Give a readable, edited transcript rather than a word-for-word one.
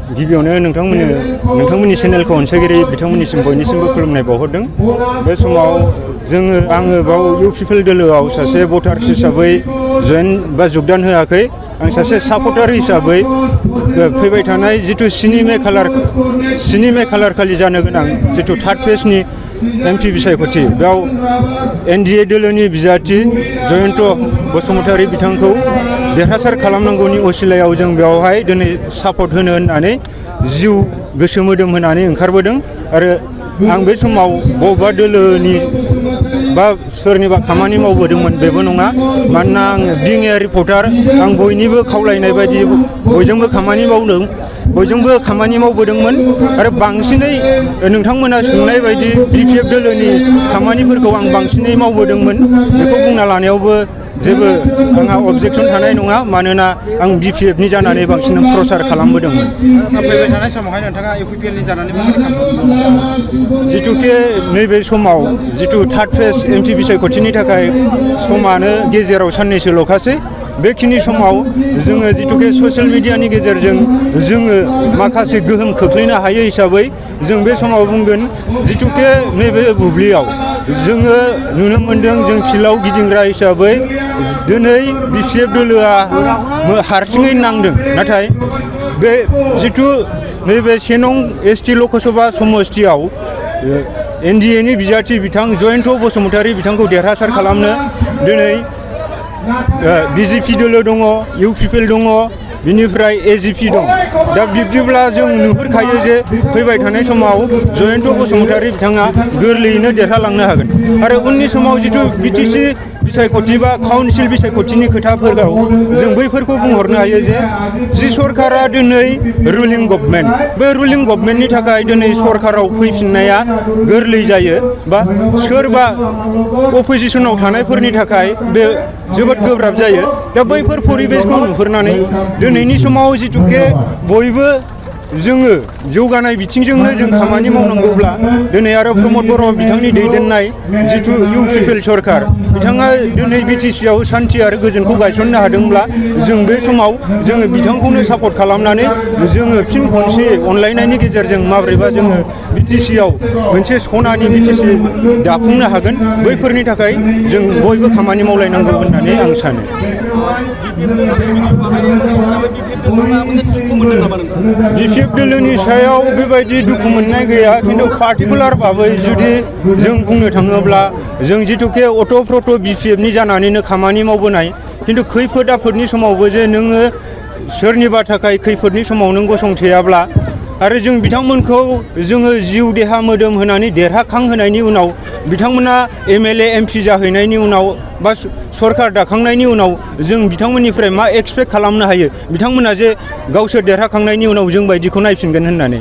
गिबियावनो नोंथांमोननि चेनेलखौ अनसायगिरि बिथांमोननिसिम बयनिसिमबो खुलुमनाय बावहरदों। बे समाव आङो बाव इउ पिपल दोलोआव सासे भटार्स हिसाबै जगदान होआखै। आं सासे सापर्टार हिसाबै फैबाय थानाय जिथु 7 मे खालार खालि जानो गोनां जिथु 3rd फेजनि MP बिसायख'थि बेयाव NDA दोलोनि बिजाथि जयन्त बसुमतारी बिथांखौ देरहासार खालामनांगौनि असिलायाव जों बेवहाय दिनै सापर्ट होनो होननानै जिउ गोसो मोदोम होनानै ओंखारबोदों। आरो आं बे समाव बबेबा दोलोनि बा सोरनिबा खामानि मावबोदोंमोन बेबो नङा। मानोना आङो बिं ए रिपर्टार, आं बयनिबो खावलायनाय बायदि बयजोंबो खामानि मावबोदोंमोन। आरो बांसिनै नोंथांमोना सोंनाय बायदि BPF दोलोनि खामानिफोरखौ आं बांसिनै मावबोदोंमोन। बेखौ बुंना लानायावबो जेबो आंहा अबजेक्सन थानाय नङा, मानोना आं BPF नि जानानै बांसिन प्रसार खालामबोदोंमोन। फैबाय थानाय समावहाय नोंथाङा UPPL नि जानानै जिथुके नैबे समाव जिथु 3rd फेज MP बिसायख'थिनि थाखाय समानो गेजेराव साननैसोल'खासै। बेखिनि समाव जोङो जिथुके ससियेल मिडियानि गेजेरजों जोङो माखासे गोहोम खोख्लैनो हायो हिसाबै जों बे समाव बुंगोन जिथुके नैबे बुब्लियाव जोङो नुनो मोनदों। जों फिल्डआव गिदिंग्रा हिसाबै दिनै BPF दोलोआ हारसिङै नांदों। नाथाय बे जिथु नैबे 1 नं ST लकसभा समस्तियाव NDA नि बिजाथि बिथां जयन्त बसुमतारी बिथांखौ देरहासार खालामनो दिनै BJP दोलो दङ, UPPL दङ, बिनिफ्राय AGP दं। दा बिब्दिब्ला जों नुहुरखायो जे फैबाय थानाय समाव जयन्त बसुमतारी बिथाङा गोरलैयैनो देरहालांनो हागोन। आरो उननि समाव जिथु BTC बिसायख'थि बा काउन्सिल बिसायख'थिनि खोथाफोराव जों बैफोरखौ बुंहरनो हायो जे सरकारा दिनै रुलिं गभर्नमेन्ट, बे रुलिं गभर्नमेन्टनि थाखाय दिनै सरकाराव फैफिननाया गोरलै जायो बा सोरबा अपोजिसनाव थानायफोरनि थाखाय बे जोबोद गोब्राब जायो। दा बैफोर परिबेसखौ नुहुरनानै दिनैनि समाव जिथुके बयबो जोङो जौगानाय बिथिंजोंनो जों खामानि मावनांगौब्ला दिनै आरो प्रमद बर' बिथांनि दैदेननाय जिथु UPPL सरकार बिथाङा दिनै BTC आव सान्थि आरो गोजोनखौ गायसननो हादोंब्ला जों बे समाव जोङो बिथांखौनो सापर्ट खालामनानै जोङो फिन खनसे अनलायनायनि गेजेरजों माब्रैबा जोङो BTC आव मोनसे सनानि BTC दाफुंनो हागोन। बैफोरनि थाखाय जों बयबो खामानि मावलायनांगौ होननानै आं सानो। BPF दोलोनि सायाव बेबायदि दुखु मोननाय गैया, खिन्थु पार्टिकुलार भाबै जुदि जों बुंनो थाङोब्ला जों जिथुके अट'प्रट' BPF नि जानानैनो खामानि मावबोनाय, खिन्थु खैफोद आफोदनि समावबो जे नोङो सोरनिबा थाखाय खैफोदनि समाव नों गसंथेयाब्ला आरो जों बिथांमोनखौ जोङो जिउ देहा मोदोम होनानै देरहाखांहोनायनि उनाव बिथांमोना MLA MP जाहैनायनि उनाव बा सरकार दाखांनायनि उनाव जों बिथांमोननिफ्राय मा एक्सपेक्ट खालामनो हायो बिथांमोना जे गावसोर देरहाखांनायनि उनाव जों बायदिखौ नायफिनगोन होननानै।